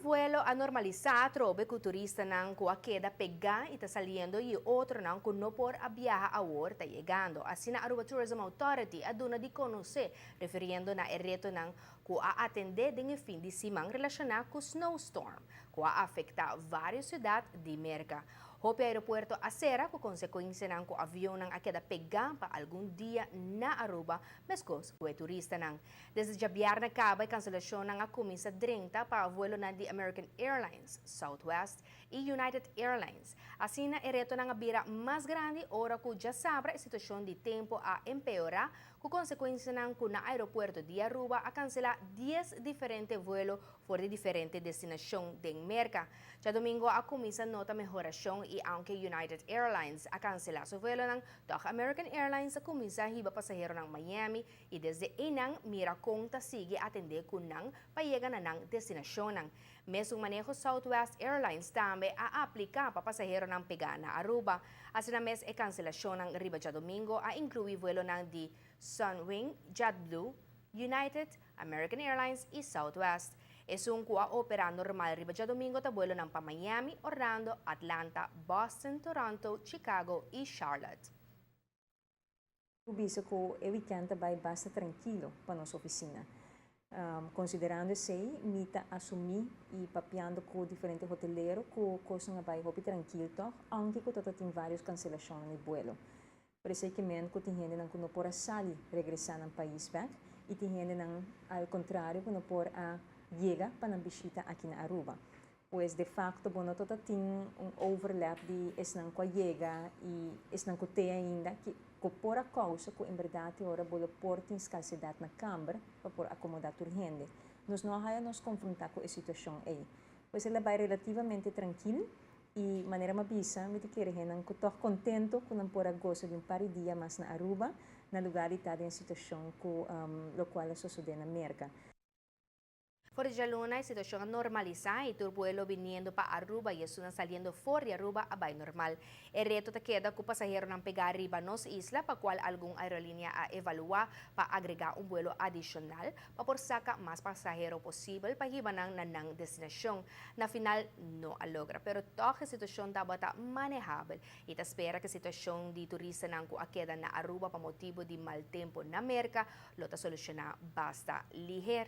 Vuelo a normalisa atrobe cu turistanan cu a keda pega y ta saliendo y otronan cu no por a biaha awor ta yegando. Asina Aruba Tourism Authority a duna di conoce, refiriendo na e retonan cu a atende den e fin di siman relaciona cu snowstorm, cu a afecta varios ciudad di Merca. Hopi aeropuerto a cera cu consecuencianan cu avionnan a keda pega pa algun dia na Aruba, mescos cu e turistanan. Desde diabierna caba e cancelacionnan a cuminsa drenta pa vuelonan di American Airlines, Southwest y United Airlines. Asina e retonan a bira mas grandi ora cu diasabra e situacion di tempo a empeora cu consecuencianan cu na aeropuerto di Aruba a cancela 10 diferente vuelo for di diferente destinacion den Merca. Diadomingo a cuminsa nota mehoracion y aunke United Airlines a cancela su vuelonan, toch American Airlines a cuminsa hiba pasaheronan Miami y desde eynan mira con ta sigui atende cu nan pa yega na nan destinacionnan. Mesun maneho Southwest Airlines tambe a aplica pa pasaheronan pega na Aruba. Asina mes e cancelacionnan riba diadomingo a inclui vuelonan di Sunwing, JetBlue, United, American Airlines y Southwest. Esun cu a opera normal riba diadomingo ta vuelonan pa Miami, Orlando, Atlanta, Boston, Toronto, Chicago y Charlotte. Bisa cu e weekend a bay basta trankil pa nos oficina. Considerando esey, mi ta asumi y papiando cu diferente hotelero cu cos a bay hopi trankil toch, aunke cu tin varios cancelacion di vuelo. Por esey kiermen cu tin hendenan cu no por a sali regresa na pais bek y tin hendenan al contrario cu no por a yega pa nan bishita aki na Aruba. Pues de facto, bon, no tin un overlap di esnan cu a yega y esnan cu tin ainda cu por a causa cu en berdad ora bo por tin escasedad na camber pa por acomoda tur hende. Nos no a haya nos confronta cu e situacion ey. Pues el a bay relativamente trankil y manera m'a bisa, mi ta kere hendenan cu ta contento cu nan por a goza di un par di dia mas na Aruba, na lugar di ta den situacion cu locual a sucede na Merca. For di dialuna, e situacion a normalisa y tur vuelo biniendo pa Aruba y esunnan saliendo for di Aruba a bay normal. E reto ta keda cu pasaheronan pega riba nos isla, pa cual algun aerolinea a evalua pa agrega un vuelo adicional pa por saca mas pasahero posibel pa hiba nan na nan destinacion. Na final no a logra, pero toch e situacion tabata manehabel y ta spera cu e situacion di turistanan cu a keda na Aruba pa motibo di mal tempo na Merca lo ta soluciona basta liher.